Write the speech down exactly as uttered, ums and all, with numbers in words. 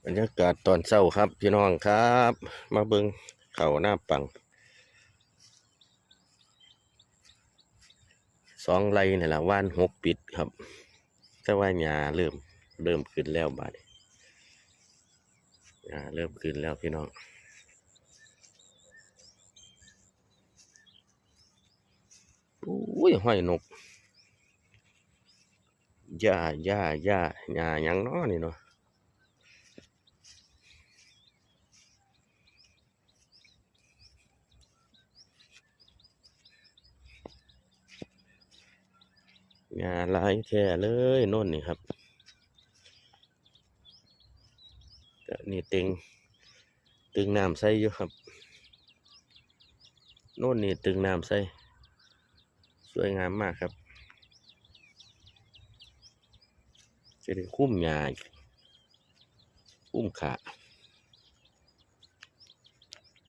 บรรยากาศตอนเช้าครับพี่น้องครับ มาเบิ่งข้าวนาปัง สองไร่นี่ล่ะ หว่านหกปิดครับ แต่ว่าหญ้าเริ่ม เริ่มขึ้นแล้วบาดนี้ หญ้าเริ่มขึ้นแล้วพี่น้อง โอ้ย ฮอยนก หญ้า หญ้า หญ้า หญ้าหยังน้อนี่เนาะ หญ้าหลายแท้เลยโน่นนี่ครับ ก็นี่ตึง ตึงน้ำใส่อยู่ครับ โน่นนี่ตึงน้ำใส่ สวยงามมากครับ จะได้คุ้มหญ้า คุ้มขา